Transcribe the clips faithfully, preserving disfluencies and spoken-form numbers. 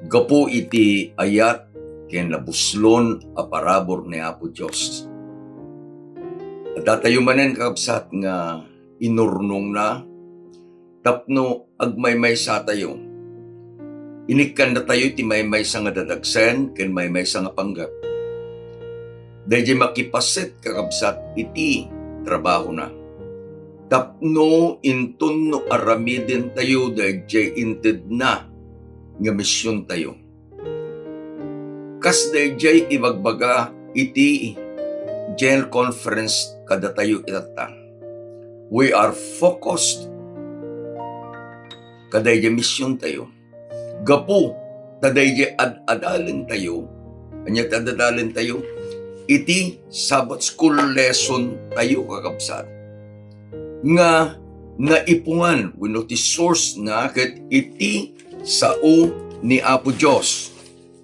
Gapu iti ayat ken nabuslon a parabur ni Apo Dios, addatayo manen, kakabsat, nga inurnongna tapno agmaymaysatayo. Inikkannatayo iti maymaysa nga dadagsen ken maymaysa nga panggep. Daydiay makipaset, kakabsat, iti trabahona tapno inton no aramidentayo daydiay intedna nga misiontayo. Kas daydiay ibagbaga iti General Conference kadatayo itatta, we are focused kadaydiay misiontayo. Gapu ta daydiay ad-adalentayo, ania ti ad-adalentayo? Iti Sabbath School lesson tayo, kakabsat, nga naipungan wenno ti source na ket iti sao ni Apo Dios.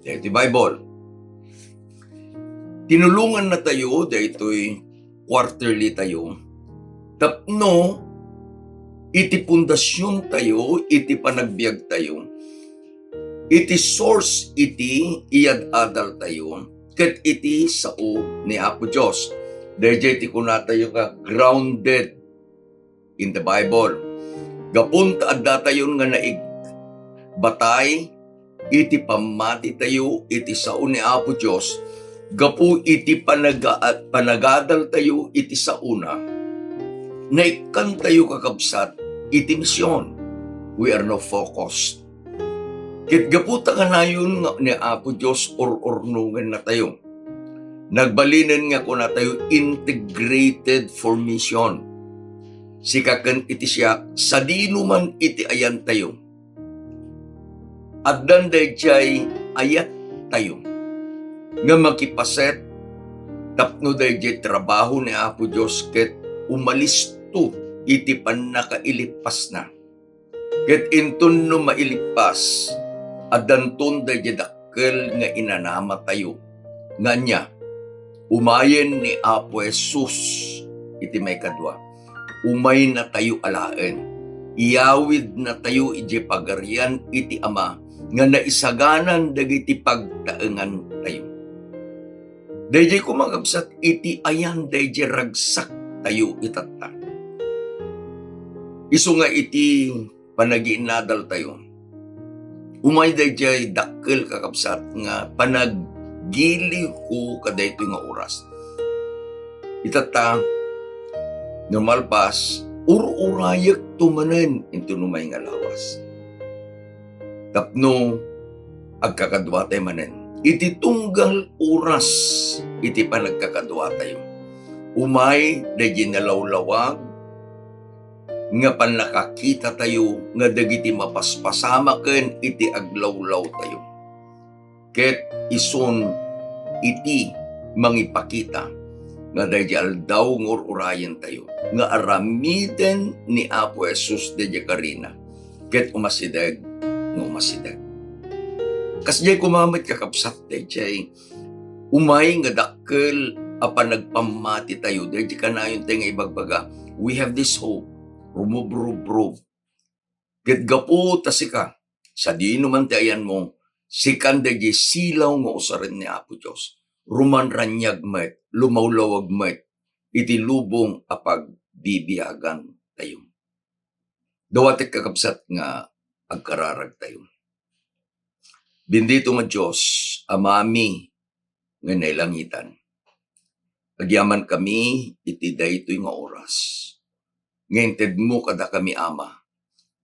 Daytoy Bible. Tinulongannatayo daytoy quarterly tayo tapno iti pundasiontayo, iti panagbiagtayo, iti source iti iyad-adaltayo, ket iti sao ni Apo Dios. Daydiay ti kunatayo nga grounded in the Bible. Gapun ta addatayon nga naigbatay iti pammatitayo iti sao ni Apo Dios, gapu iti panaga-, panagadaltayo iti saona, naikkantayo, kakabsat, iti mision. We are now focused. Ket gapu ta kanayon nga ni Apo Dios ur-urnongennatayo, nagbalinen nga kunatayo integrated formation. Sika ken iti siak, sadino man iti ayantayo, addan daydiay ayattayo nga makipaset tapno daydiay trabaho ni Apo Dios ket umalisto iti pannakailippasna. Ket inton no mailippas, addanton daydiay dakkel nga inanamatayo. Nga ania? Umayen ni Apo Jesus iti maikadua. Umaynatayo alaen. Iyawidnatayo idiay Pagarian iti Ama nga naisaganan dagiti pagtaengantayo. Daydiay koma, kakabsat, iti ayan daydiay ragsaktayo itatta. Isu nga iti panagiinnadaltayo, umay daydiay dakkel, kakabsat, nga panaggiliwko kadaytoy nga oras. Itatta, no malpas, ur-urayekto manen inton umay nga lawas tapno agkakaduatay manen iti tunggal oras iti panagkakaduatayo. Umay daydiay nalawlawag nga pannakakitatayo nga dagiti mapaspasamaken iti aglawlawtayo. Ket isun iti mangipakita nga daydiay aldaw nga ur-urayentayo nga aramiden ni Apo Jesus daydiay karina, ket umasideg nga umasideg. Kasdiay koma met, kakabsat, daydiay umay nga dakkel a panagpammatitayo, daydiay kanayontayo nga ibagbaga, we have this hope. Rumubrubrub. Ket gapu ta sika, sadino man ti ayanmo, sikan daydiay silaw nga usaren ni Apo Dios. Rumanraniag met, lumawlawag met iti lubong a pagbibiagantayo. Dawatek, kakabsat, nga agkararagtayo. Bendito nga Dios, Amami nga nailangitan, agyamankami iti daytoy nga oras nga intedmo kadakami, Ama,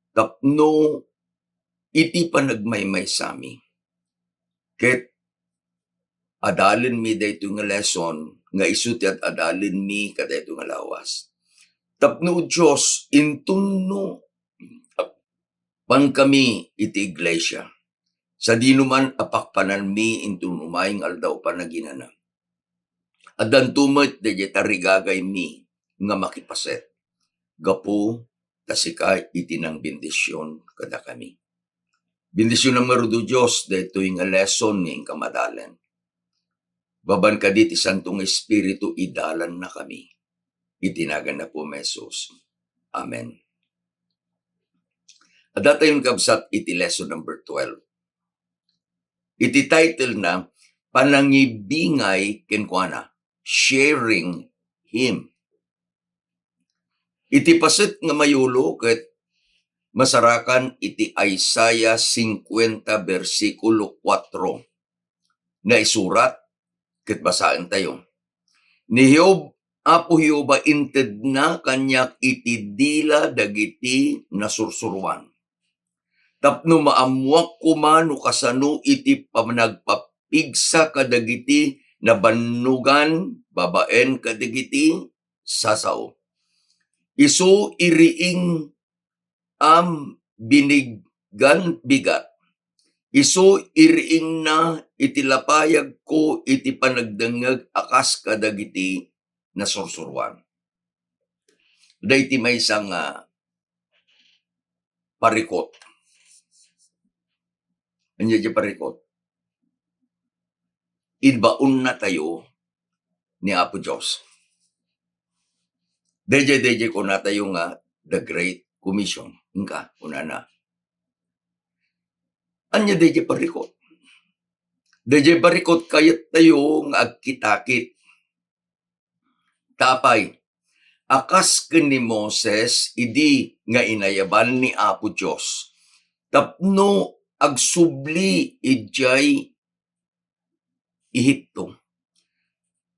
tapno iti panagmaymaysami ket adalenmi daytoy nga lesson nga isu ti ad-adalenmi kadaytoy nga lawas. Tapno, Dios, inton no pankami iti iglesia, sadino man a pakpananmi inton umay nga aldaw panaginana, addanto met daydiay tarigagaymi nga makipaset gapu ta sika iti nangbendision kadakami. Bendisionam ngarud, O Dios, daytoy nga lesson nga inka madalen. Babaen kadi ti Santo nga Espiritu, idalannakami. Iti nagan ni Apo Jesus. Amen. Addatayon, kabsat, iti lesson number twelve. Iti title na, Panangibingay Kenkuana, Sharing Him. Iti paset nga mayulo ket masarakan iti Isaiah cincuenta bersikulo kuatro. Naisurat ket basaentayo. Ni Jehob-, Apo Jehovah intedna kaniak iti dila dagiti nasursuroan. Tapno maammoak koma no kasano iti panagpapigsa kadagiti nabannogan babaen kadagiti sasao. Isu iriing am biniggan bigat. Isu iriingna iti lapayagko iti panagdengngeg a kas kadagiti nasursuroan. Daydi maysa nga parikot. Ania diay parikot? Ibaonnatayo ni Apo Dios. Daydiay, daydiay kunatayo nga The Great Commission. Inka, kunana. Ania daydiay parikot? Daydiay parikot, kayattayo nga agkitakit. Ta apay, a kas ken ni Moses idi nga inayaban ni Apo Dios tapno agsubli idiay Ehipto.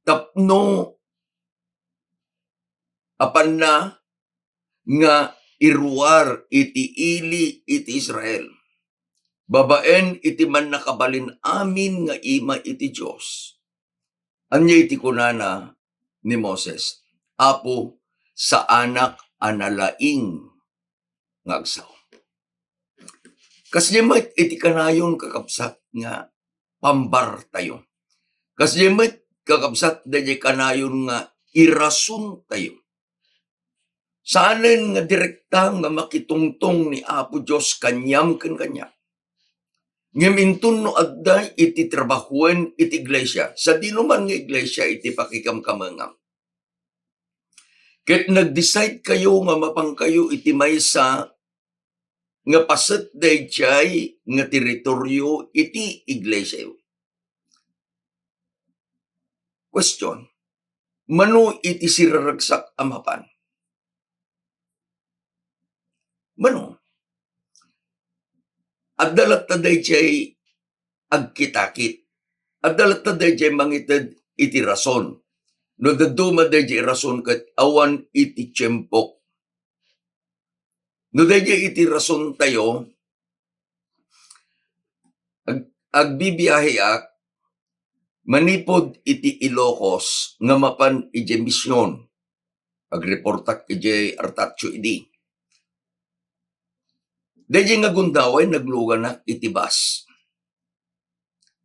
Tapno apanna nga iruar iti ili iti Israel, babaen iti mannakabalin amin nga ima iti Dios. Ania iti kunana ni Moses? Apo, saanak a nalaing nga agsao. Kasdiay met iti kanayon, kakabsat, nga pambartayo. Kasdiay met, kakabsat, daydiay kanayon nga irasontayo. Saanen nga direkta nga makitungtong ni Apo Dios kaniam ken kaniak. Ngem inton no adda iti trabahoen iti iglesia, sadinoman nga iglesia iti pakikamkamengam, ket nag-decide kayo nga mapankayo iti maysa nga paset daydiay nga teritorio iti iglesiayo. Question, mano iti siraragsak a mapan? Mano? Adda latta daydiay agkitakit. Adda latta daydiay mangited iti rason. No dadduma daydiay rason ket awan iti tiempok. No daydiay iti rasontayo, ag-, agbibiaheak manipud iti Ilocos nga mapan idiay Mission. Agreportak idiay Artatio idi. Daydiay nga gundaway, nagluganak iti bus.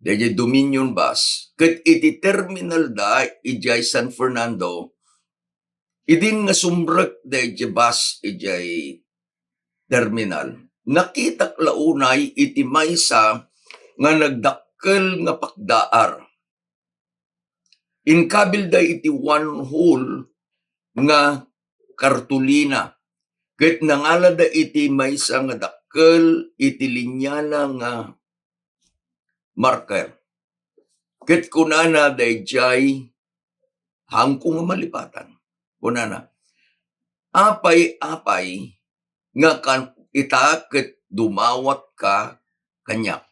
Daydiay Dominion Bus. Ket iti terminal da idiay San Fernando, idin nga sumrek daydiay bus idiay terminal, nakitak la unay iti maysa nga nagdakkel nga pakdaar. Inkabilda iti one whole nga kartolina, ket nangalada iti maysa nga dakkel iti linyana nga marker. Ket kunana daydiay, haanko nga malipatan. Kunana, "Apay, apay, nga kan-, ita ket dumawatka kaniak."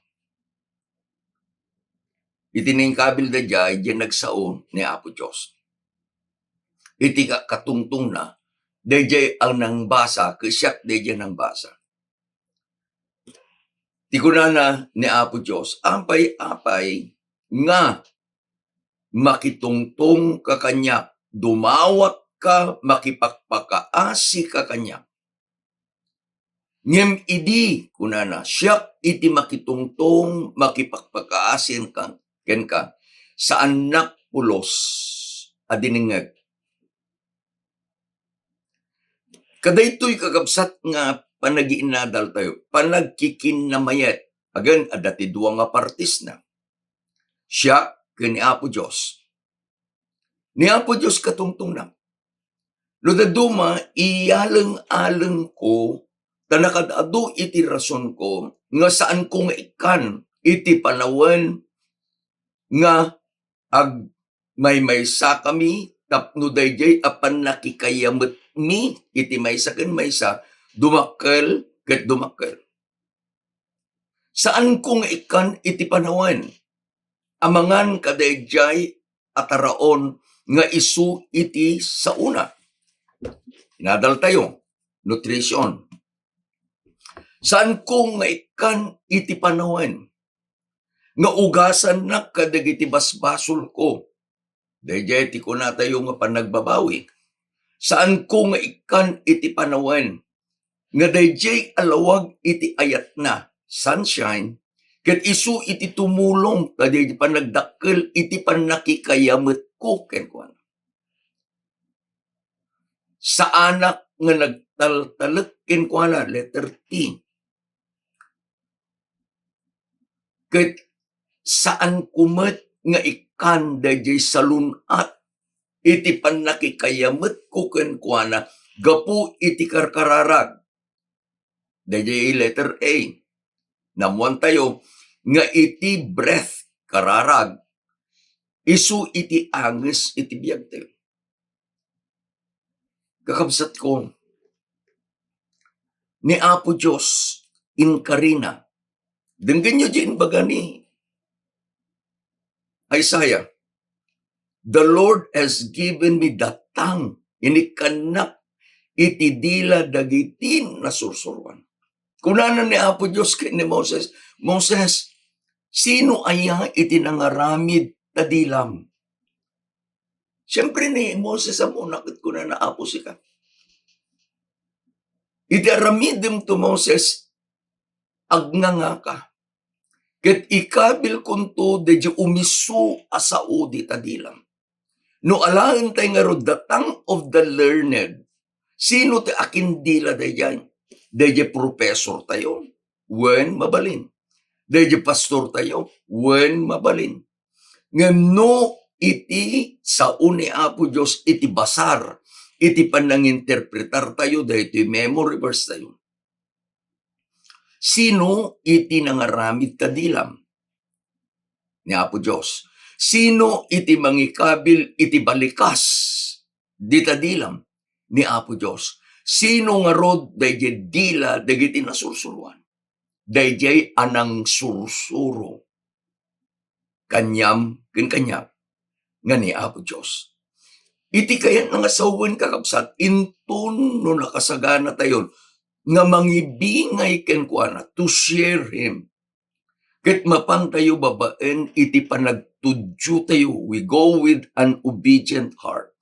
Iti nainkabil daydiay, diay nagsao ni Apo Dios. Iti ka-, katungtongna, daydiay a nangbasa, ket siak daydiay nangbasa. Ti kunana ni Apo Dios, "Apay, apay, nga makitungtongka kaniak, dumawatka, makipakpakaasika kaniak. Ngem idi," kunana, "siak iti makitungtong, makipakpakaasi kenka, saannak pulos a dinengngeg." Kadaytoy, kakabsat, nga panagiinnadaltayo, panagkikinnamayet. Again, adda ti dua nga partisna. Siak ken ni Apo Dios. Ni Apo Dios katungtongna. No dadduma, iyaleng-alengko, ta nakaad-adu iti rasonko, nga saanko nga ikkan iti panawen nga agmaymaysakami tapno daydiay a pannakikayametmi iti maysa ken maysa, dumakkel ket dumakkel. Saanko nga ikkan iti panawen. Amangan kadaydiay a taraon nga isu iti saona. Inadaltayo, nutrition. Saanko nga ikkan iti panawen nga ugasannak kadagiti basbasolko. Daydiay ti kunatayo nga panagbabawi. Saanko nga ikkan iti panawen nga daydiay a lawag iti ayatna, sunshine, ket isu iti tumulong kadaydiay panagdakkel iti pannakikayametko kenkuana. Saanak nga nagtaltalek kenkuana, letter T. Ket saanko met nga ikkan daydiay salun-at iti pannakikayametko kenkuana gapu iti karkararag. Daydiay letter A. Naammoantayo nga iti breath, kararag, isu iti anges iti biagtayo. Kakabsatko, ni Apo Dios inkarina. Denggenyo diay imbaga ni Isaiah, "The Lord has given me the tongue." Inikkannak iti dila dagiti nasursuroan. Kunana ni Apo Dios ken ni Moses, "Moses, sino aya iti nangaramid ta dilam?" Siempre, ni Moses ammona ket kunana, "Apo sika." Iti aramidem to, Moses, agngangaka, ket ikabilkonto daydiay umisu a sao dita dilam. No alaentay ngarud the tongue of the learned, sino ti akindila daydiay? Daydiay professor tayo? Wen, mabalin. Daydiay pastor tayo? Wen, mabalin. Ngem no iti sao ni Apo Dios iti basar, iti pananginterpretar tayo, daytoy memory verse tayo. Sino iti nangaramid ta dilam? Ni Apo Dios. Sino iti mangikabil iti balikas dita dilam? Ni Apo Dios. Sino ngarud daydiay dila dagiti nasursuroan? Daydiay a nangsursuro kaniam ken kaniak nga ni Apo Dios. Iti kayatna nga sawen, kakabsat, inton no nakasaganatayon nga mangibingay kenkuana, to share Him, ket mapantayo babaen iti panagtudiotayo, we go with an obedient heart.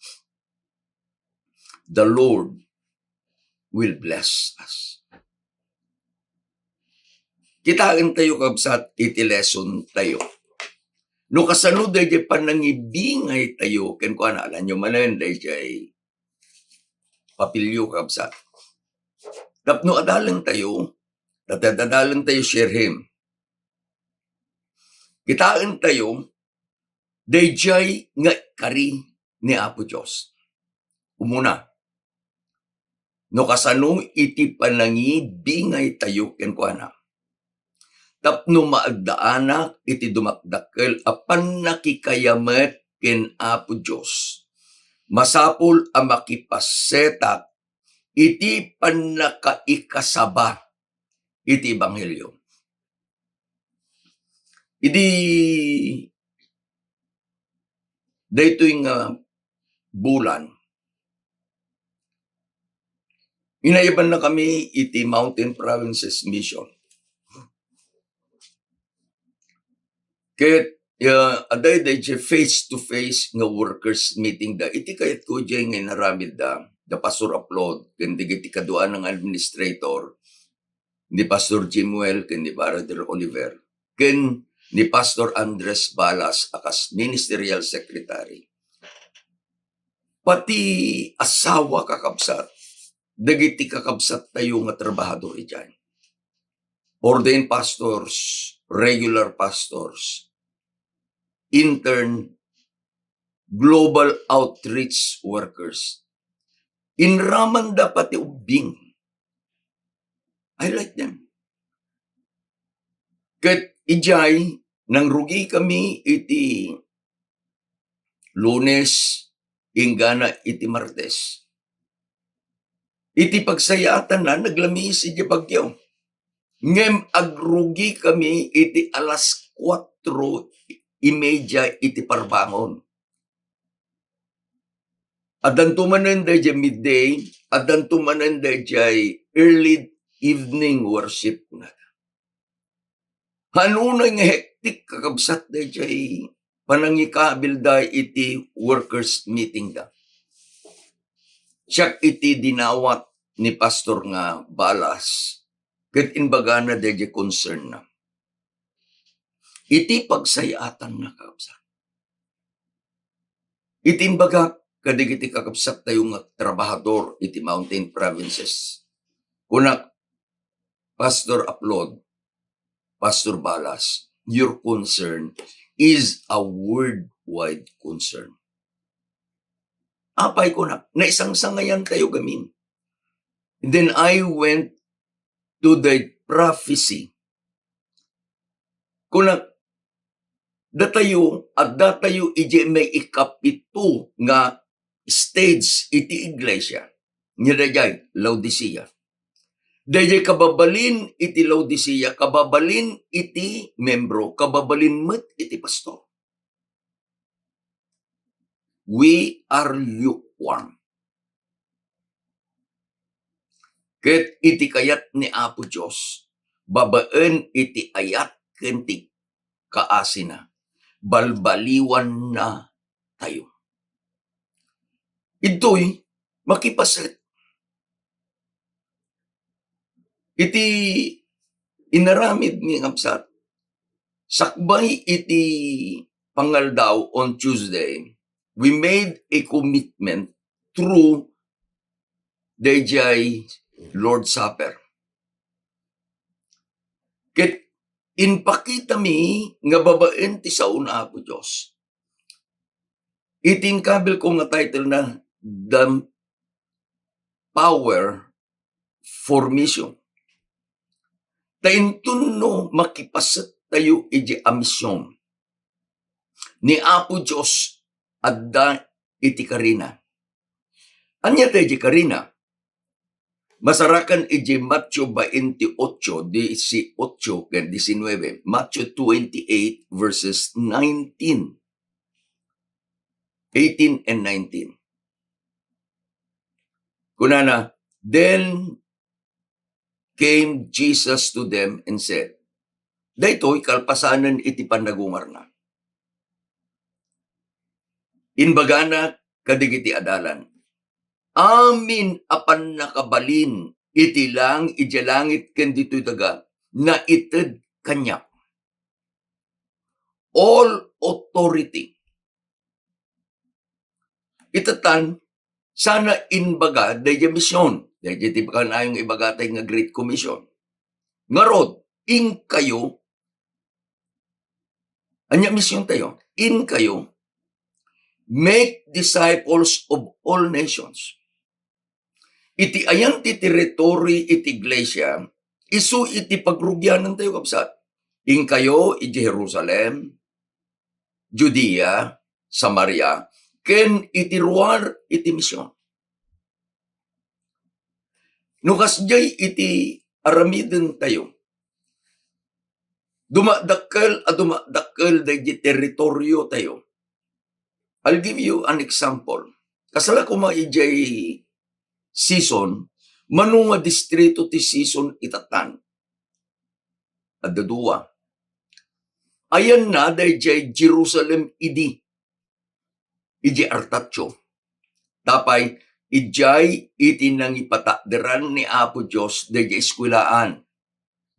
The Lord will bless us. Kitaentayo, kabsat, iti lesson tayo. No kasano daydiay panangibingay tayo kenkuana, alanyo manen daydiay papelyo, kabsat. Tapno adalentayo, ta adalentayo, share Him. Kitaentayo, daydiay nga kari ni Apo Dios. Umuna, no kasano iti panangibingay tayo kenkuana. Tapno maagdaanak iti dumakdakkel a pannakikayamet ken Apo Dios, masapul a makipasetak iti pannakaikasaba iti ebanghelio. Idi daytoy nga bulan, inayabannakami iti Mountain Provinces Mission. Ket, ah, adda daydiay face-to-face nga workers meeting da. Iti kayatko diay nga inaramidda, da Pastor Upload, ken dagiti kaduanan nga administrator, ni Pastor Jimuel, ken ni Brother Oliver, ken ni Pastor Andres Balas a kas ministerial secretary. Pati asawa, kakabsat, dagiti kakabsat tayo nga trabahador idiay. Ordained pastors, regular pastors, intern, global outreach workers. Inramanda pati ubbing. I like them. Ket Idiay, nangrugikami iti Lunes, inggana iti Martes. Iti pagsayaatanna, naglamiis idiay Baguio. Ngem agrugikami iti alas kuatro y media iti parbangon. Addanto manen daydiay midday, addanto manen daydiay early evening worship. Hanunay nga hektik, kakabsat, daydiay panangikabilda iti workers meeting da. Siak iti dinawat ni Pastor nga Balas, ket imbagana daydiay concern na. Iti pagsayaatanna, kakabsat. Iti imbagak kadagiti kakabsat tayo nga trabahador iti mountain provinces, kunak, Pastor Aplod, Pastor Balas, your concern is a worldwide concern. Apay, kunak, naisangsangayan tayo gamin. And then I went to the prophecy. Kunak, datayo, adda tayo idiay may ikapito nga stage iti iglesia. Nga daydiay, Laodicea. Daydiay kababalin iti Laodicea, kababalin iti membro, kababalin met iti pastor. We are lukewarm. Ket iti kayat ni Apo Dios, babaen iti ayat ken ti kaasina, balbaliwanna tayo. Idtoy, makipaset. Iti inaramid mi nga kabsat, sakbay iti pangaldaw on Tuesday, we made a commitment through daydiay Lord's Supper. Ket impakitami nga babaen ti sao ni Apo Dios. Iti inkabilko nga title na, The Power for Mission. Ta inton no makipaset tayo iti a mission ni Apo Dios, adda iti karina. Ania daydiay karina? Masarakan iti Mateo veintiocho, dieciocho ken diecinueve. Mateo twenty-eight, verses nineteen, eighteen and nineteen. Kunana, "Then came Jesus to them and said," daytoy kalpasanen iti pannagungarna. Imbagana kadagiti adalan, "Amin a pannakabalin iti lang-, idiay langit ken ditoy daga, naited kaniak. All authority." Itatta, sana imbaga daydiay mission, daydiay ti kanayon nga ibaga tayo nga Great Commission. Ngarud, inkayo, ania mission tayo? Inkayo, make disciples of all nations. Iti ayan ti territory iti iglesia, isu iti pagrugianan tayo, kabsat. Inkayo iti Jerusalem, Judea, Samaria, ken iti ruar iti mission. No kasdiay iti aramiden tayo, dumadakkel a dumadakkel daydi territorio tayo. I'll give you an example. Kasla koma idiay season, mano nga distrito ti season itatta? Adda dua. Ayanna daydiay Jerusalem idi, idi Artatio. Tapay, idiay iti nangipatakderan ni Apo Dios daydiay eskuelaan,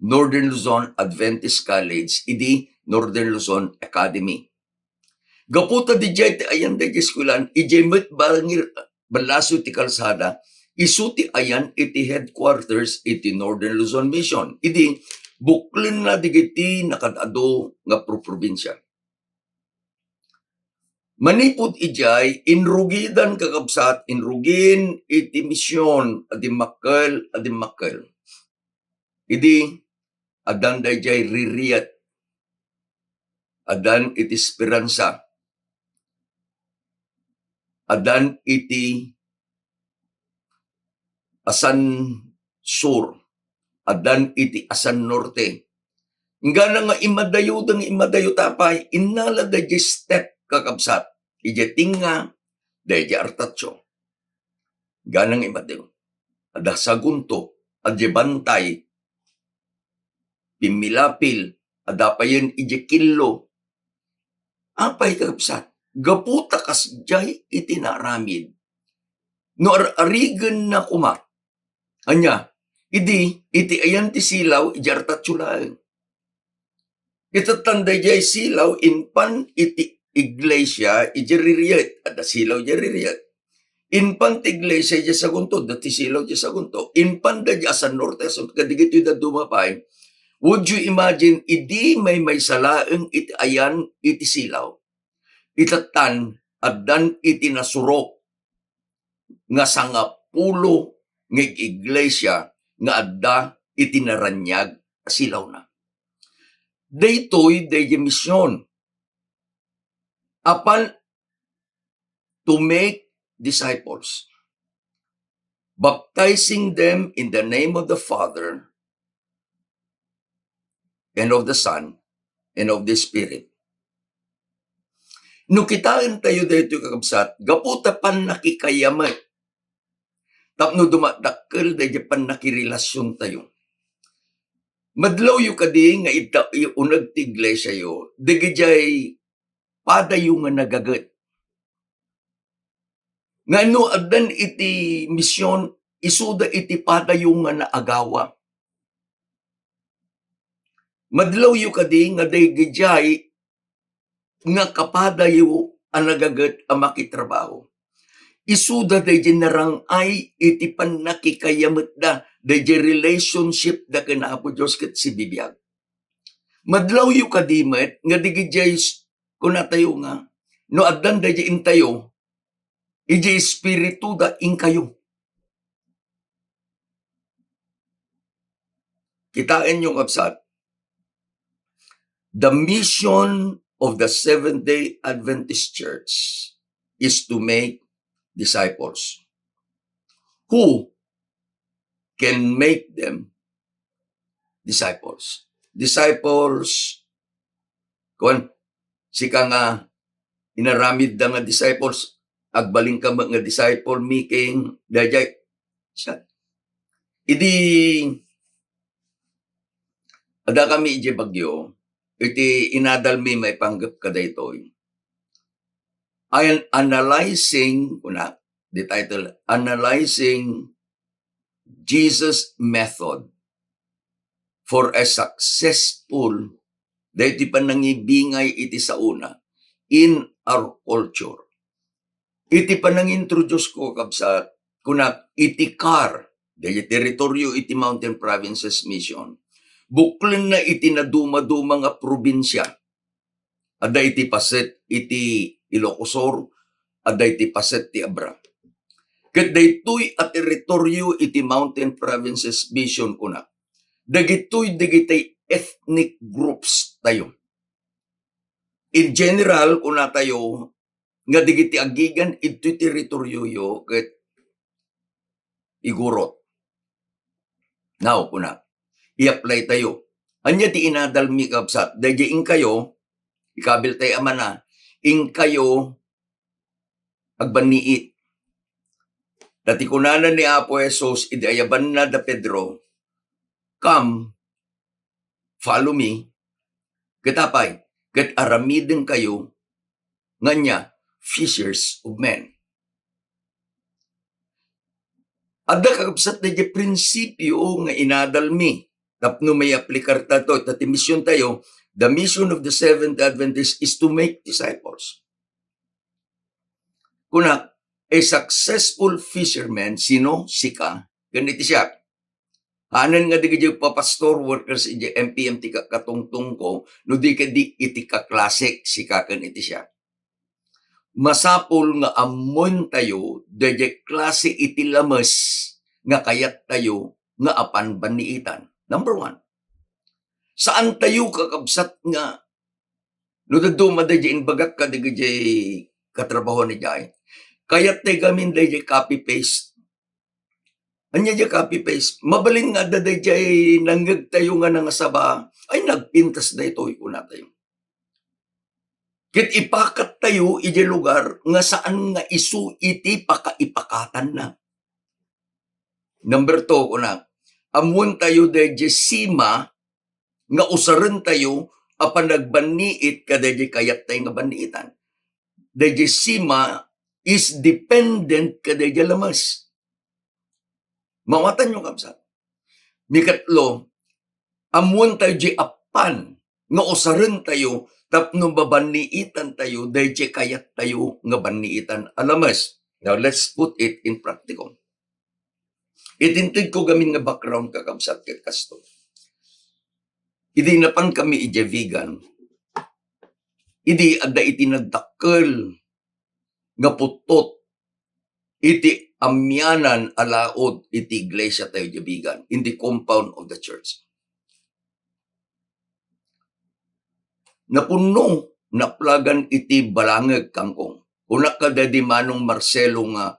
Northern Luzon Adventist College, idi Northern Luzon Academy. Gapu ta didiay ti ayan daydiay eskuelaan, idiay met bangir ballasiw ti kalsada, isu ti ayan iti headquarters iti Northern Luzon Mission. Idi, buklenna dagiti nakaad-adu nga proprobinsia. Manipud idiay, inrugidan, kakabsat, inrugin iti mission a dimmakkel, a dimmakkel. Idi, addan daydiay ririet. addan iti Esperanza, addan iti Asan Sur, addan iti Asan Norte. Inggana nga imadayo da nga imadayo ta apay, innala daydiay step, kakabsat. Idiay tengnga, daydiay Artatio. Inggana nga imadayo. Adda Sagunto, adda Bantay, Pimmilapil, adda payen idiay Killo. Apay, kakabsat, gapu ta kasdiay iti naaramid. No ar-arigenna koma, ania, idi, iti ayan ti Silaw, idiay Artatio laeng. Itattan daydiay Silaw, impan iti iglesia, idiay Ririet. Adda Silaw idiay Ririet. Impan ti iglesia idiay Sagunto, adda ti Silaw idiay Sagunto. Impan daydiay Asan Norte, Asan, kadagitoy dadduma pay. Would you imagine, idi maymaysa laeng iti ayan iti Silaw, itattan, addan iti nasurok nga sangapulo nga ig-iglesia nga adda iti naraniag a silawna. Daytoy daydiay mision. Apan to make disciples, baptizing them in the name of the Father, and of the Son, and of the Spirit. No kitaentayo daytoy, kakabsat, gapu ta pannakikayamet. Tapno dumadakkel daydiay pannakirelasiontayo. Madlawyo kadi nga ita-, uneg ti iglesiayo, dagijay padayo nga nagaget. Nga no addan iti mision, isuda iti padayo nga naagawa. Madlawyo kadi nga daydiay nga kapadayo a nagaget a makitrabaho. Isuda daydiay narang-ay iti pannakikayametda, daydiay relationshipda ken Apo Dios ket sibibiag. Madlawyo kadi met nga dagijay s-, kunatayo nga, no addan daydiay intayo, idiay espirituda inkayo. Kitaenyo, kabsat, the mission of the Seventh-day Adventist Church is to make disciples. Who can make them disciples? Disciples, kuan, sika nga inaramidda nga disciples, agbalinka met nga disciple making, daydiay. Siya. Idi, adda kami idiay Baguio, iti inadalmi maipanggep kadaytoy. Ay, analyzing, kuna, the title, Analyzing Jesus' Method for a Successful, daytoy panangibingay iti saona in our culture. Iti panangintroduce ko, kabsat, kunak, iti kar, daydiay teritorio iti Mountain Provinces Mission, buklenna iti nadumaduma nga probinsia. Adda iti paset iti Ilocos Sur, adda iti paset ti Abra. Ket daytoy a teritorio iti Mountain Provinces Mission, kuna, dagitoy dagiti ethnic groups tayo. In general, kunatayo nga dagiti agigan iti teritorioyo ket igurot. Now, kuna, i-apply tayo. Ania ti inadalmi, kabsat? Daydiay inkayo, ikabil tayo a mana, inkayo agbanniit. Ta ti kunana ni Apo Jesus idi ayabanna da Pedro, "Come, follow me." Ket apay? Ket aramidenkayo nga ania? Fishers of men. Adda, kakabsat, daydiay prinsipio nga inadalmi tapno maiaplikar tato, ta ti mision tayo, the mission of the Seventh Adventist is to make disciples. Kuna, a successful fisherman, sino? Sika, ken iti siak. Hanen nga dagiti papastor, workers iti M P M ti ka-, katungtungko, no di kadi iti kaklasek, sika ken iti siak. Masapul nga ammoentayo daydiay klase iti lames nga kayattayo nga apan banniitan. Number one, saantayo, kakabsat, nga No dadduma daydiay imbagak kadagiti katrabaho ni Jai, kayat tayo gamin daydiay copy-paste. Ania diay copy-paste? Mabalin nga adda daydiay nangngeg tayo nga nangasaba, ay, nagpintas daytoy, kuna tayo. Ket ipakat tayo idiay lugar nga saan nga isu iti pakaipakatanna. Number two, kuna, ammoen tayo daydiay sima nga usaren tayo a panagbanniit kadaydiay kayat tayo nga banniitan. Daydiay sima is dependent kadaydiay lames. Mawatanyo, kabsat. Nikatlo, ammoen tayo diay appan nga usaren tayo tapno mabanniitan tayo daydiay kayat tayo nga banniitan a lames. Now, let's put it in practicum. Iti intedko gamin nga background, kakabsat, ket kasto. Idi napan kami idiay Vigan, idi adda iti nagdakkel nga puttot iti amianan a laod iti iglesia tayo idiay Vigan, in the compound of the church. Napunno, naplagan iti balangeg kangkong. Kunak kadaydi Manong Marcelo nga,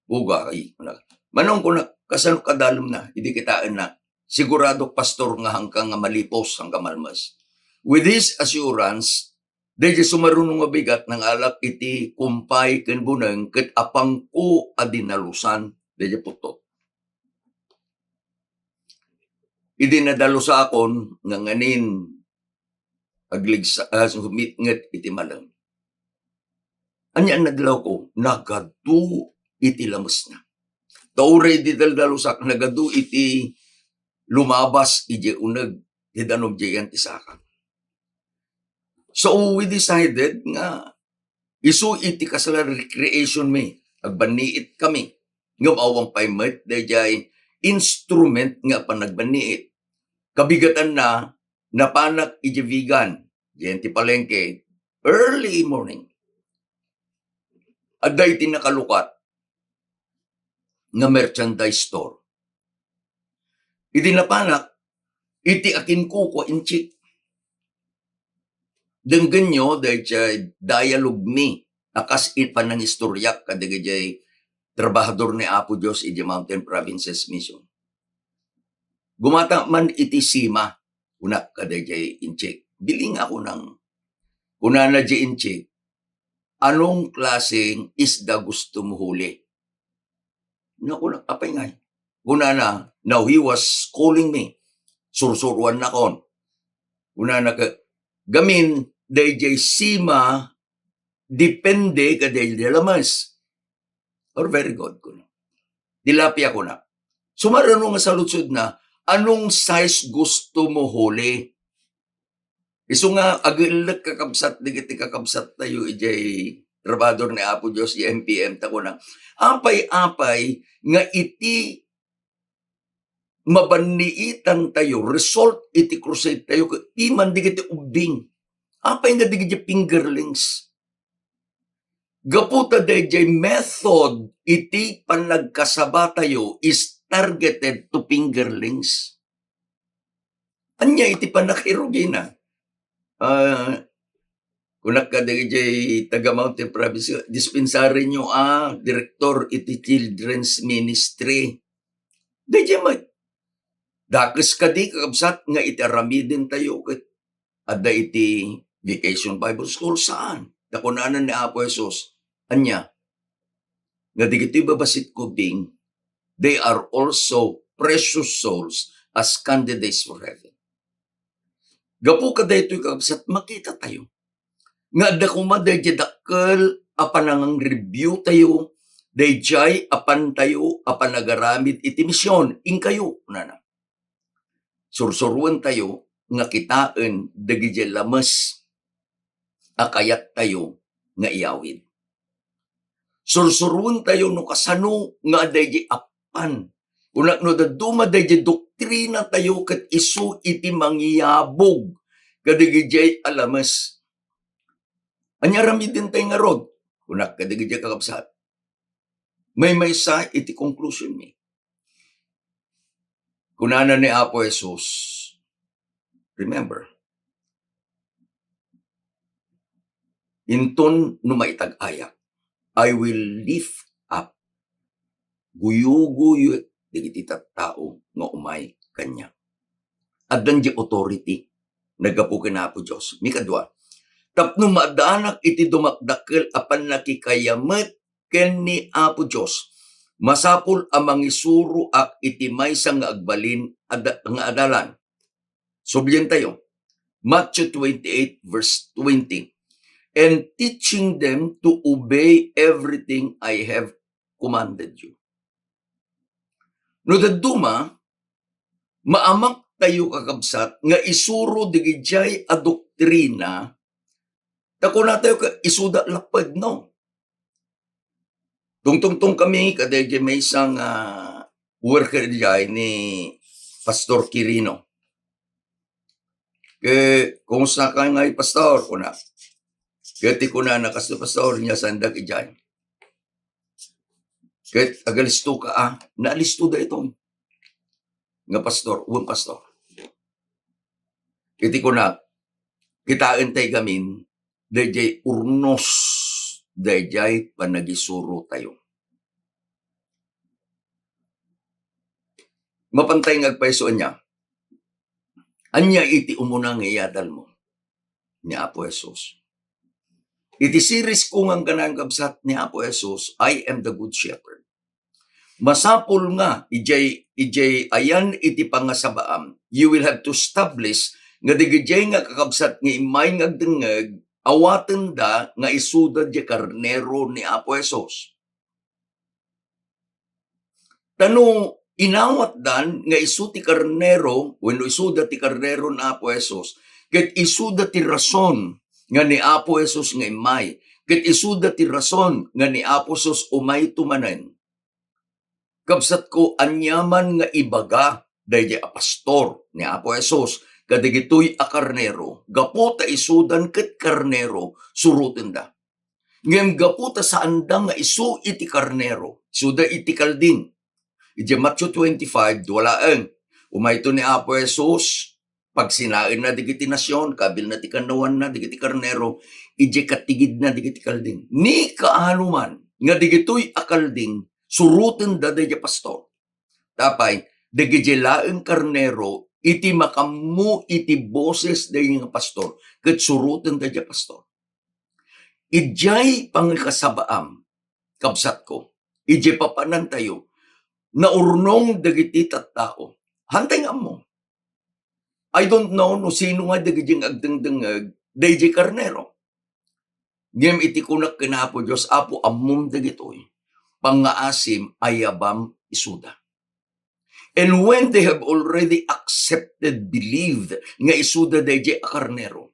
"Uga, ay," kunak. "Manong," kunak, "kasano kadalemna? Idi kitaennak, sigurado, pastor, nga haanka nga malipos, haanka malmes." With this assurance, daydiay sumaruno nga bigat, nangalak iti kumpay ken buneng ket apangko a dinalusan daydiay puttot. Idi nadalusakon, nganganin agligsa-, ah, sumitnget iti malem. Ania an nadlawko? Nagadu iti lamesna. Ta uray idi daldalusak, nagadu iti lumabas idiay uneg ti danum diay Antisakan. So, we decided nga isu iti kasla recreation mi, agbanniit kami. Ngem awan pay met daydiay instrument nga panagbanniit. Kabigatanna, napanak idiay Vigan, diay ti palengke, early morning. Adda iti nakalukat nga merchandise store. Idi napanak, iti akinkukua inchik. Denggenyo daydiay dialogue mi a kas iti panangistoriak kadagiti trabahador ni Apo Dios iti Mountain Provinces Mission. "Gumata man iti sima," kunak kadaydiay inchik. "Bili nga," kunang, kunana diay inchik, "Anong klaseng isda gusto mo huli?" Naku, apay ngay. Kunana, "Now he was calling me." Sursuruannakon. Kunana, ka, gamin, daydiay sima, depende kadaydiay lames. Or very good, kuna. Tilapia, kuna. Sumaruno nga saludsodna, "Anong size gusto mo huli?" Isu nga, agellek, kakabsat, dagiti kakabsat tayo, idiay trabahador ni Apo Dios, idiay M P M, ta kuna, apay-apay nga iti mabanniitan tayo, result iti crusade tayo, ket iman dagiti ubbing. Apay nga dagiti fingerlings? Gapu ta daydiay method iti panagkasaba tayo is targeted to fingerlings. Ania iti pannakirugina? Ah, kunak kadagiti taga Mountain Province, "Dispensarinyo a direktor iti children's ministry." Daydiay met. Dakes kadi, kakabsat, nga iti aramiden tayo ket adda iti Vacation Bible School? Saan. Ta kunana ni Apo Jesus, ania? Nga dagiti babassit ko, bing, they are also precious souls as candidates for heaven. Gapu kadaytoy, kakabsat, makita tayo nga adda koma daydiay dakkel a panangreview tayo, daydiay apan tayo a panagaramid iti mision, inkayo, kunana. Sursuroen tayo nga kitaen dagiti lames a kayat tayo nga iyawid. Sursuroen tayo no kasano nga adda iti appan. Kunak no dadduma daydi doktrina tayo ket isu iti mangiyabog kadagiti a lames. Ania aramiden tayo ngarud? Kunak kadagiti kakabsat, maymaysa iti conclusion mi. Kunana ni Apo Jesus, remember, Inton no maitag-ayak, I will lift up, guyuguyo dagiti tattao nga umay kaniak. Addan di authority naggapu ken Apo Dios. Mikadua, tapno maaddanak iti dumakdakkel a pannakikayamet ken ni Apo Dios, masapul a mangisuroak iti maysa nga agbalin a da-, nga adalan. Sublientayo, Matthew twenty-eight, verse twenty, "And teaching them to obey everything I have commanded you." No dadduma, maamak tayo, kakabsat, nga isuro digidiay a doktrina, ta kunatayo ka isuda lapped, no? Tungtungtong kami, kadaydi maysa nga worker diay ni Pastor Quirino. Ke, "Kumusta ka ngay, Pastor?" kuna. Ket ti kunana, "Kasto, Pastor, nia saandak idiay." Ket agalisto ka, a? Naalisto daytoy nga pastor, wen pastor. Iti kunak, kitaen tay gamin, daydiay urnos, daydiay panagisuro tayo. Mapantay nga agpayso ania? Ania iti umuna nga iyadalmo ni Apo Jesus? Iti series ko nga kanayon, kabsat, ni Apo Jesus, "I am the Good Shepherd." Masapul nga idiay, idiay ayan iti pangasabaam, you will have to establish nga digidiay nga kakabsat nga immay nga agdengngeg, awatenda nga isuda diay karnero ni Apo Jesus. Ta no inawatdan nga isu ti karnero, wenno isuda ti karnero ni Apo Jesus, ket isuda ti rason nga ni Apo Jesus nga immay, ket isuda ti rason nga ni Apo Jesus umayto manen. Kabsatko, aniaman nga ibaga daydiay a pastor ni Apo Jesus kadagitoy a karnero, gapu ta isudan ket karnero, surotenda. Ngem gapu ta saanda nga isu iti karnero, isuda iti kalding. Idiay Matthew twenty-five, dua laeng. Umayto ni Apo Jesus, pagsinaenna dagiti nasion, kabilna ti kannawanna dagiti karnero, idiay katigidna dagiti kalding. Ni kaano man nga dagitoy a kalding, surotenda daydiay pastor. Tapay, dagiti laeng karnero, iti makammo iti boses daydiay nga pastor, ket surotenda daydiay pastor. Idiay pangikasabaam, kabsatko, idiay papanantayo, naurnong dagiti tattao. Hantay nga ammo. I don't know no sino nga dagiti agdengdengngeg daydiay karnero. Ngem iti kunak ken Apo Dios, "Apo, ammom dagitoy. Pangngaasim, ayabam isuda." And when they have already accepted, believed nga isuda daydiay a karnero,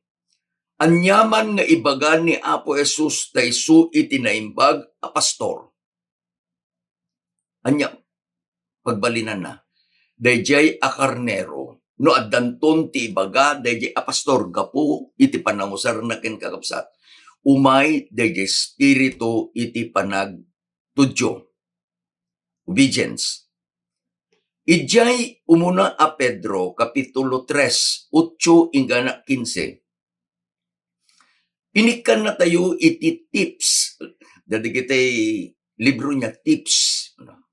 aniaman nga ibaga ni Apo Jesus ta isu iti naimbag a pastor. Ania, pagbalinanna, daydiay a karnero, no addanton ti ibaga daydiay a pastor gapu iti panangusarna ken, kakabsat, umay daydiay Espiritu iti panagtudyo. Obedience. Idiay umuna a Pedro, Kapitulo tres, otso inggana kinse, inikkannatayo iti tips. Dagiti libro niya, tips, no,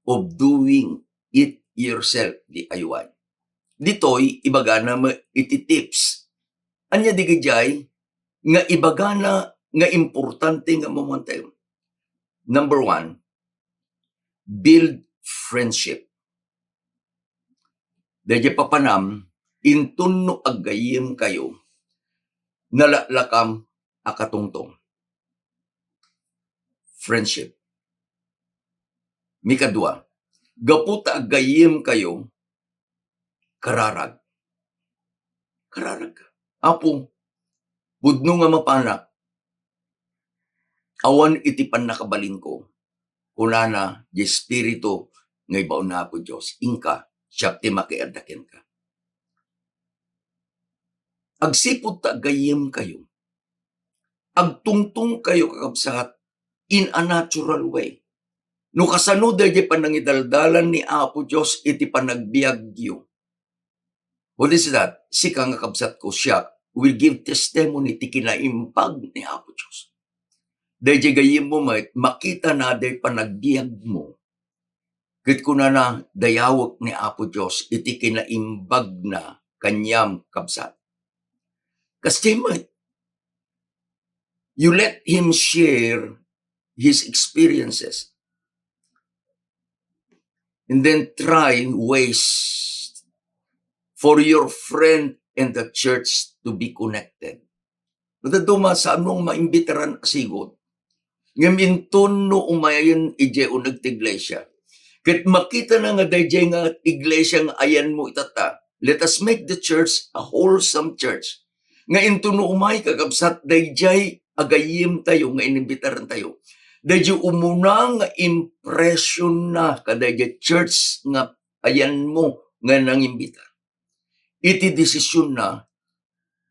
of doing it yourself, D I Y. Ditoy, ibagana met iti tips. Ania digidiay nga ibagana nga importante nga mamuantayo? Number one, build friendship. Daydiay papanam, inton no aggayyemkayo, nalaklakam a katungtong. Friendship. Mikadua, gapu ta aggayyemkayo, kararag. Kararag ka. "Apo, pudno nga mapanak, awan iti pannakabalinko," kunana di Espiritu nga ibaon ni Apo Dios, "Inka, siak ti makiadda kenka." Agsipud ta aggayyemkayo, agtungtongkayo, kakabsat, in a natural way. No kasano daydiay panangidaldalan ni Apo Dios iti panagbiagyo. What is that? Sika nga kabsatko, siak, will give testimony ti kinaimbag ni Apo Dios. Daydiay gayyemmo met, makitana day panagbiagmo. Ket kunana, dayawek ni Apo Dios iti kinaimbagna kaniam, kabsat. Kasdiay met, you let him share his experiences. And then try ways for your friend and the church to be connected. Madaduma, saanmo nga maimbitaran a sigud. Ngem inton no umayen idiay uneg ti iglesia, ket makitana nga daydiay nga iglesia nga ayanmo itata, let us make the church a wholesome church. Nga inton no umay, kakabsat, daydiay a gayyemtayo nga inimbitaran tayo, daydiay umuna nga impression na kadaydiay church nga ayanmo nga nangimbita. Iti desisyon na,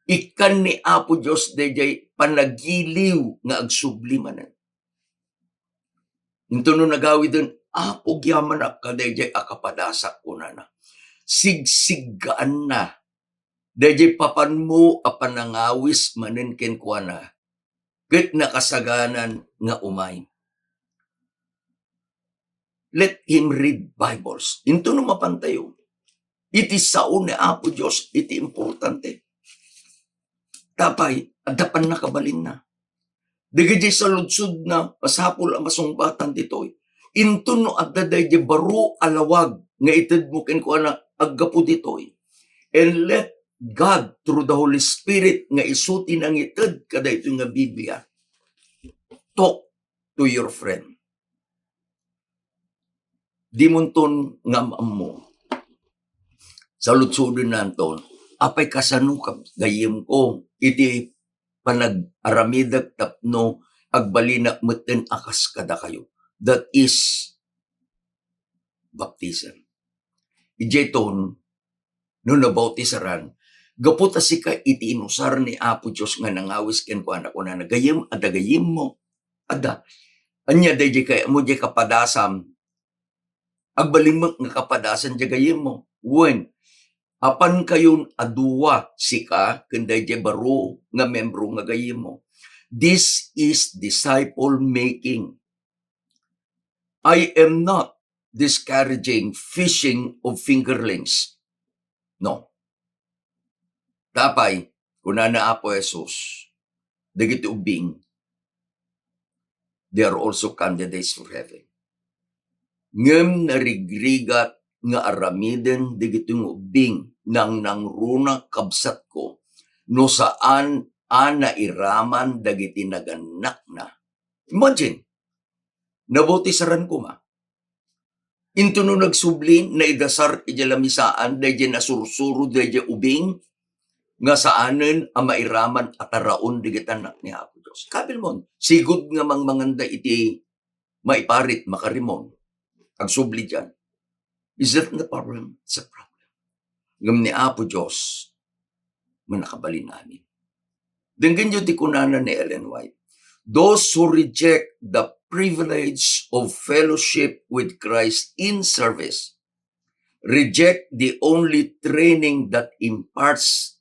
ikkan ni Apo Dios daydiay panagiliw nga agsubli manen. Inton no nagawiden, "Apo, agyamanak kadaydiay a kapadasak," kunana. Sigsiggaanna daydiay papanmo a panangawis manen kenkuana, ket nakasaganan nga umay. Let him read Bibles. Inton no mapantayo, iti sao ni Apo Dios iti importante. Tapay, adda pannakabalinna. Dagiti saludsodna, masapul a masungbatan ditoy. Inton no adda daydiay baro a lawag nga itedmo kenkuana, aggapu ditoy. And let God, through the Holy Spirit, nga isu ti nangited kadaytoy nga Biblia, talk to your friend. Dimonton nga am-ammo. Saludsodennanton, "Apay, kasano ka gayyemko iti panag-aramidek tapno agbalinak metten a kas kadakayo?" That is baptism. Idiayton, no nabautisaran, gapu ta sika iti inusar ni Apo Dios nga nangawis kenkuana, kunana, "Gayyem, adda gayyemmo." Adda. Ania daydiay kay-, mo diay kapadasam? Agbalinmek nga kapadasan diay gayyemmo. Wen, apankayon a dua, sika ken daydiay baro nga membro nga gayyemmo. This is disciple making. I am not discouraging fishing of fingerlings. No. Tapay, kunana Apo Jesus, dagiti ubbing, they are also candidates for heaven. Ngem narigrigat nga aramiden dagiti ubbing, nangnangruna, kabsatko, no saan a nairaman dagiti nagannakna. Imagine, nabautisaran koma. Inton no nagsubli, naidasar idiay lamisaan, daydiay nasursuro, daydiay ubing, nga saanen a mairaman a taraon dagiti annak ni Apo Dios. Kabilmon, sigud nga mangmanganda iti maiparit, makarimon, agsubli diay. Is that the problem? It's a problem. Ngem ni Apo Dios, mannakabalin amin. Denggenyo ti kunana ni Ellen White, "Those who reject the privilege of fellowship with Christ in service reject the only training that imparts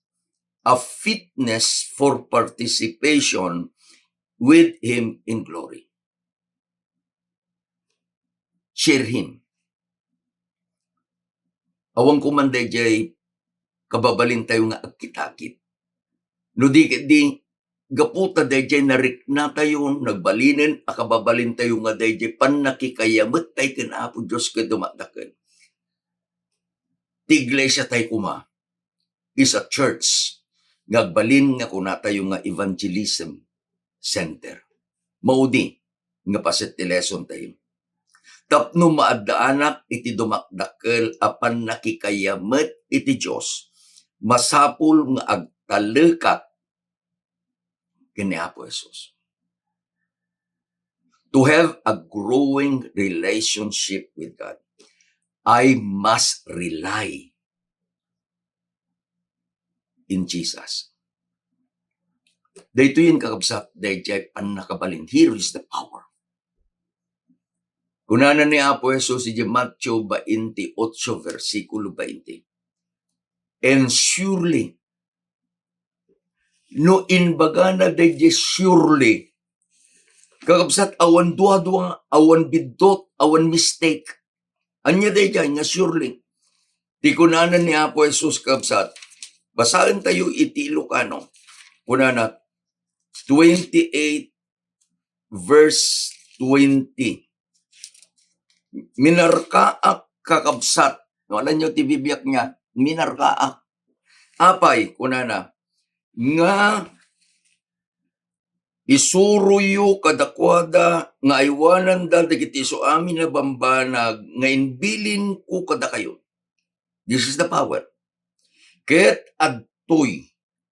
a fitness for participation with Him in glory." Share Him. Awan ko man daydiay kababalintayo nga agkitakit. No di ket di, gapu ta daydiay nariknatayo, nagbalinen a kababalintayo nga daydiay pannakikayamettay ken Apo Dios ket dumadakkel. Ti iglesia tay koma is a church nga agbalin nga kunatayo nga evangelism center. Maudi nga paset ti lesson tayo. Tapno maaddaanak iti dumakdakkel a pannakikayamet iti Dios, masapul nga agtalekak ken ni Apo Jesus. To have a growing relationship with God, I must rely in Jesus. Daytoyen, kakabsat, daydiay pannakabalin. Here is the power. Kunana ni Apo Jesus iti Mateo twenty-eight, versikulo twenty, "And surely No imbagana daydiay surely, kakabsat, awan duadua, awan biddut, awan mistake. Ania daydiay nga surely? Ti kunana ni Apo Jesus, kakabsat, basaentayo iti Ilocano. Kunana, twenty-eight, verse twenty. Minarkaak, kakabsat. No, alanyo ti bibiag niya, minarkaak. Apay, kunana, nga isuroyo kadakuada nga aywananda dagiti isu amin a bambanag nga imbilinko kadakayo. This is the power. Ket adtoy,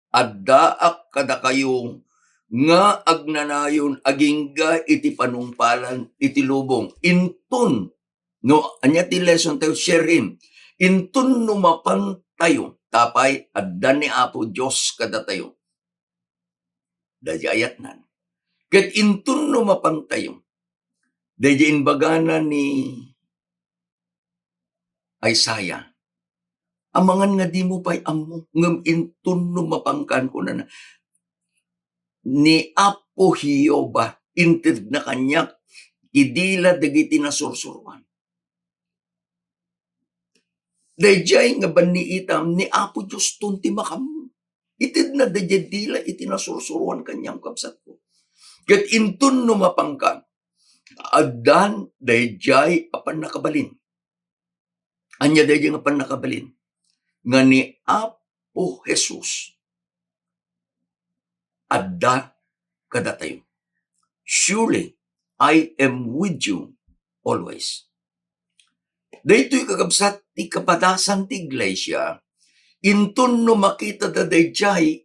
addaak kadakayo nga agnanayon agingga iti panungpalan iti lubong. Inton, no, ania ti lesson tayo? Share him. Inton no mapantayo, tapay adda ni Apo Dios kadatayo. Daydiay ayatnan. Ket inton no mapantayo, daydiay imbagana ni Isaiah, amangan nga dimo pay ammo, ngem inton no mapankan, kunana, ni Apo Jehovah, intedna kaniak ti dila dagiti nasursuroan. Daydiay nga banniitam, ni Apo Dios ton ti makammo. Itedna daydiay dila iti nasursuroan kaniam, kabsatko. Ket inton no mapanka, addan daydiay a pannakabalin. Ania daydiay nga pannakabalin? Nga ni Apo Jesus adda kadatayo. Surely, I am with you always. Daytoy, kakabsat, ti kapadasan ti iglesia, inton no makitada daydiay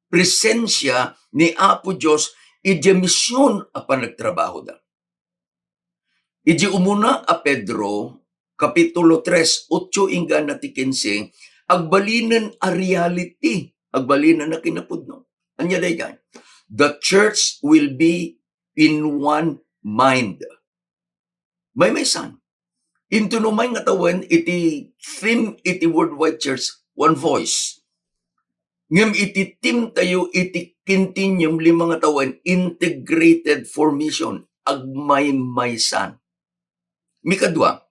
presensia ni Apo Dios idiay mision a panagtrabahoda. Idi umuna a Pedro, Kapitulo tres, otso inggana ti kinse, agbalinen a reality, agbalinen a kinapudno. Ania daydiay? The church will be in one mind. Maymaysan. Inton umay nga tawen iti theme iti Worldwide Church, one voice. Ngem iti theme tayo, iti Quintiennium, lima nga tawen, integrated formation, agmaymaysan. Mikadua,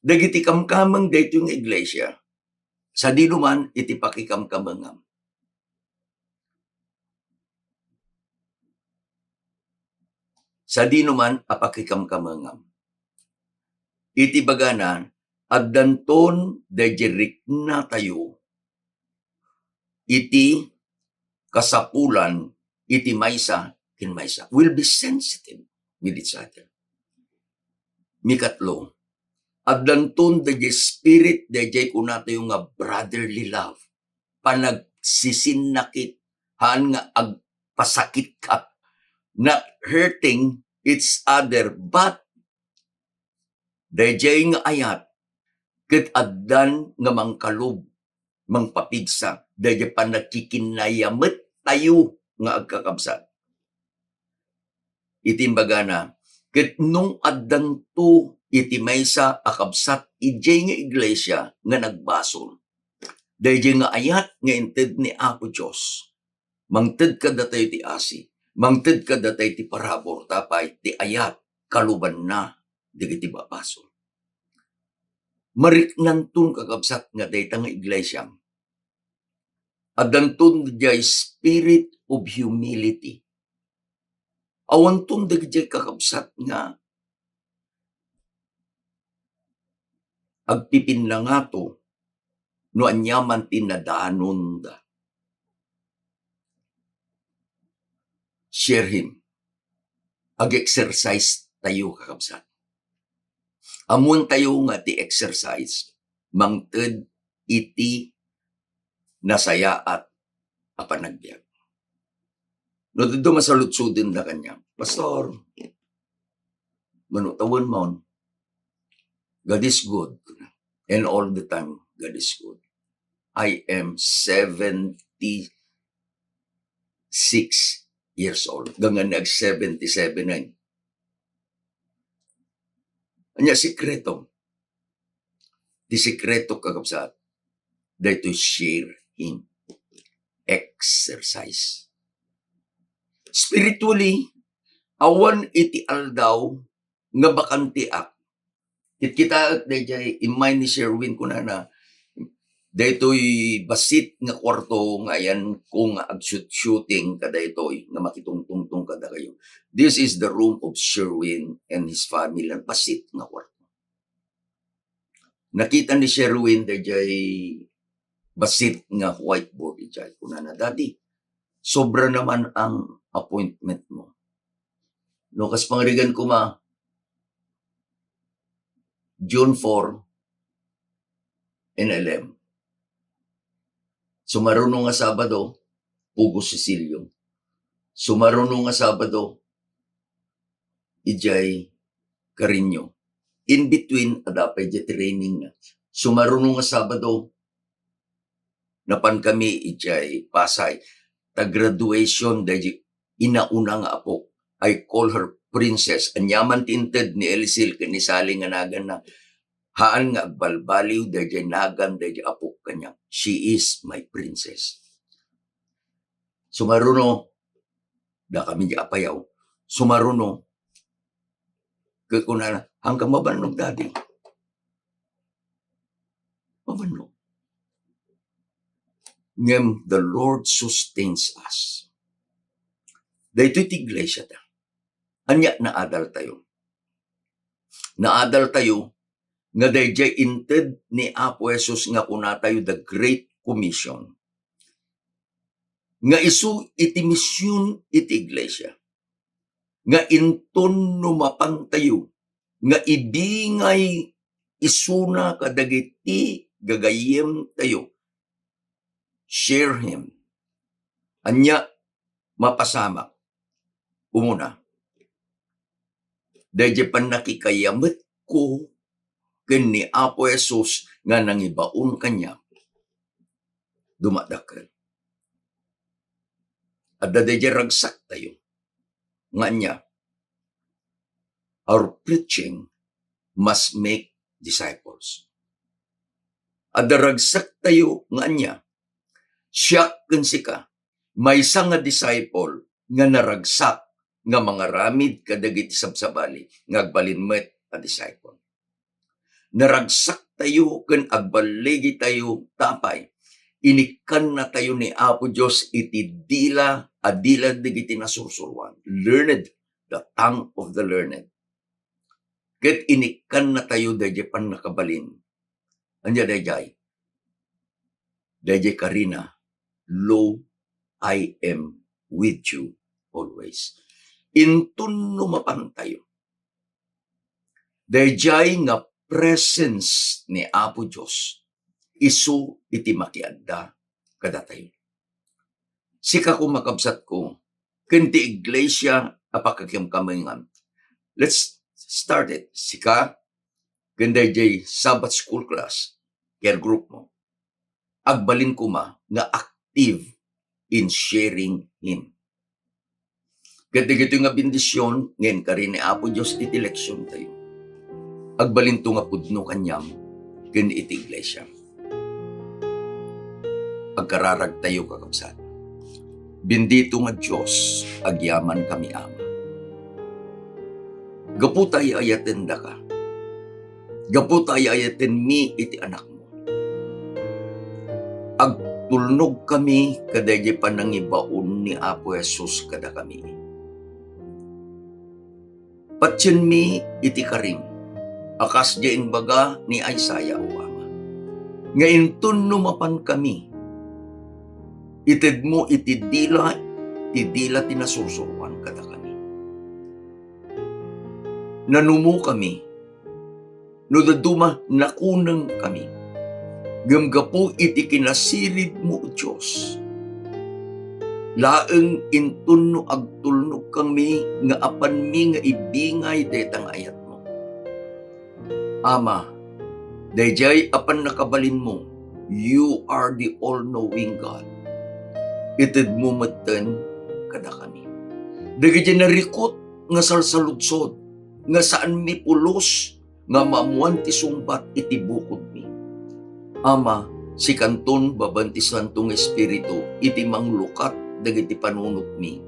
dagiti kamkameng daytoy nga iglesia, sadino man iti pakikamkamengam. Sadino man a pakikamkamengam. Iti bagana, addanton daydiay riknatayo iti kasapulan iti maysa ken maysa. We'll be sensitive with each other. Mikatlo, addanton daydiay spirit, daydiay kunatayo nga brotherly love, panagsisinnakit, haan nga agpasakitka, not hurting each other, but daydiay nga ayat, ket addan nga mangkalub, mangpapigsa, daydiay pannakikinayamettayo nga agkakabsat. Iti imbagana, ket no addanto iti maysa a kabsat idiay nga iglesia nga nagbasol, daydiay nga ayat nga inted ni Apo Dios, mangted kadatayo ti asi, mangted kadatayo ti parabur, tapay ti ayat kalubanna dagiti babasol. Mariknanton, kakabsat, nga dayta nga iglesia, addanton diay spirit of humility. Awanton dagiti kakabsat nga agpipinnangato no aniaman ti nadanonda. Share him. Ag-exercise tayo, kakabsat. Ammoentayo nga ti exercise, mangted iti nasayaat a panagbiag. No, didto masaludsoden da kaniak, "Pastor, mano tawen mon, God is good. And all the time, God is good." I am seventy-six years old. Gangan nag seventy-seven na. Anya sikreto. Ti sikreto, kakabsat, daytoy share Him. Exercise. Spiritually, awan iti aldaw nga bakanteak. Kitkitaek dayjay immay ni Sherwin, kunana, daytoy bassit nga kwarto nga ayanko nga ag-shoot-shooting kadaytoy nga makitungtungtong kadakayo. This is the room of Sherwin and his family. Bassit nga kwarto. Nakita ni Sherwin dayjay bassit nga whiteboard idiay. Kunana, "Daddy, sobra naman ang appointment mo." No, kas pangarigan ko ma, June four, N L M. Sumaruno nga Sabado, Pugo Cecilio. Sumaruno nga Sabado, idiay Carino. In between, adda pay idiay training na. Sumaruno nga Sabado, napan kami idiay Pasay. Ta graduation daydi inauna nga apok. I call her princess. Aniaman ti inted ni Elisel ken ni Sally nga naganna. Haan nga agbalbaliw daydi nagan daydi apok kaniak. She is my princess. Sumaruno, da kami di apayaw. Sumaruno, ket kunana, "Hangka mabannog, Daddy." Mabannog. Ngem the Lord sustains us. Daytoy ti iglesia ta. Ania naadal tayo? Naadal tayo nga daydiay inted ni Apo Jesus nga kuna tayo the Great Commission. Nga isu iti mision iti iglesia. Nga inton no mapan tayo nga ibingay isuna kadagiti gagayyem tayo, share him. Ania mapasamak? Umuna, daydiay pannakikayametko ken ni Apo Jesus nga nangibaon kaniak, dumadakkel. Adda daydiay ragsak tayo nga ania, our preaching must make disciples. Adda ragsak tayo nga ania, siak ken sika, maysa nga disciple nga naragsak nga mangaramid kadagiti sabsabali nga agbalin met a disciple. Naragsak tayo ken agballigi tayo ta apay? Inikkanna tayo ni Apo Dios iti dila a dila dagiti nasursuroan. Learned, the tongue of the learned. Ket inikkanna tayo daydiay pannakabalin. Ania daydiay? Daydiay karina, "Lo, I am with you always." Inton no mapan tayo, daydiay nga presence ni Apo Dios, isu iti makiadda kadatayo. Sika koma, kabsatko, ken ti iglesia a pakakimkamingan. Let's start it. Sika, ken daydiay Sabbath School class, care group mo. Agbalin koma nga active in sharing him. Ket dagitoy nga bendision nga inkari ni Apo Dios iti leksion tayo, agbalinto nga pudno kaniam ken iti iglesia. Agkararag tayo, kakabsat. Bendito nga Dios, agyaman kami, Ama. Gapu ta ay-ayatendaka. Gapu ta ay-ayatenmi iti Anakmo. Agtulnog kami kadaydi panangibaon ni Apo Jesus kadakami. Patienmi iti karim a kas di imbaga ni Isaiah, O Ama, nga inton no mapan kami, itedmo iti dila ti dila ti nasursuroan kadakami. Nanumo kami, no dadduma nakuneng kami. Ngem gapu iti kinasirib mo, O Dios, laeng inton no agtulnog kami nga apanmi nga ibingay dayta nga ayatmo. Ama, daydiay a pannakabalinmo, you are the all-knowing God. Itedmo metten kadakami dagiti narikut nga salsaludsod nga saanmi pulos nga maammoan ti sungbat iti bukodmi. Ama, Sikanton babaen ti Santo nga Espiritu iti manglukat dagiti panunotmi,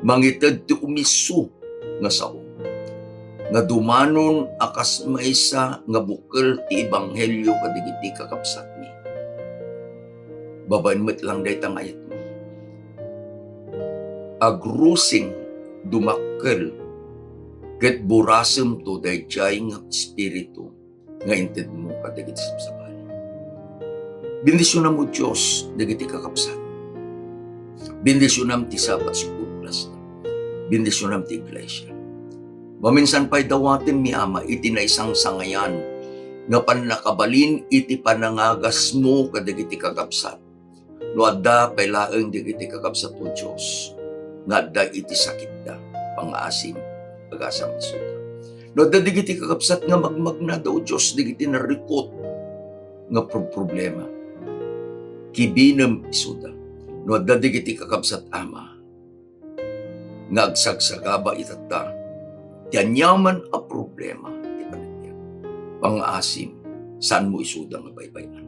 mangited ti umisso nga sao, nga dumanon a kas maysa nga bukel ti ebanghelio kadagiti kakabsatmi. Babaen met lang dayta nga ayatmi. Agrusing, dumakkel, ket burasemto daydiay nga Espiritu nga intedmo kadagiti sabsabali. Bendisionam, O Dios, dagiti kakabsat. Bendisionam ti Sabbath School class na. Bendisionam ti iglesia. Maminsan pay dawatenmi, Ama, iti naisangsangayan nga pannakabalin iti panangagasmo kadagiti kakabsat. No adda pay laeng dagiti kakabsat, O Dios, nga adda iti sakitda, pangaasim, agasam isuda. No adda dagiti kakabsat nga magmagnada, O Dios, dagiti narikot nga pro-, problema, kibinem isuda. No adda dagiti kakabsat, Ama, nga agsagsagaba itatta ti aniaman a problema ti panagbiag. Pangaasim, saanmo isuda nga baybay-an.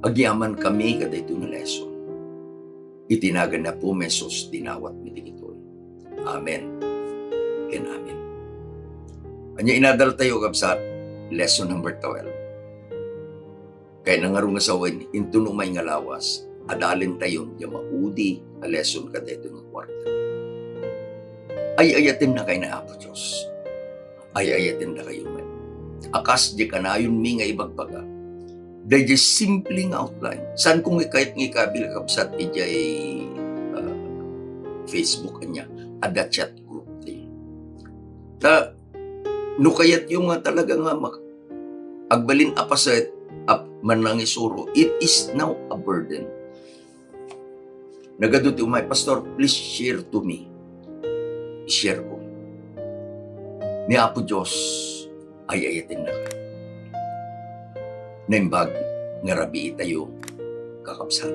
Agyamankami kadaytoy nga lesson. Iti nagan ni Apo Jesus, dinawatmi dagitoy. Amen ken amen. Ania inadaltayo, kabsat? Lesson number twelve. Kayatna ngarud nga sawen, inton umay nga lawas, adalentayon diay maudi a lesson kadaytoy nga kuarta. Ay-ayatennakay ni Apo Dios. Ay-ayatennakayo met. A kas diay kanayonmi nga ibagbaga, daydiay simple nga outline. Saanko nga kayat nga ikabil, kabsat, idiay, ah, Facebook, ania, adda chat group tayo. Ta, no kayatyo nga talaga nga mak-, agbalin a paset a manangisuro, it is now a burden. Nagadu ti umay, "Pastor, please share to me." I-share ko. Ni Apo Dios, ay-ayatennaka. Naimbag nga rabiitayo, kakabsat.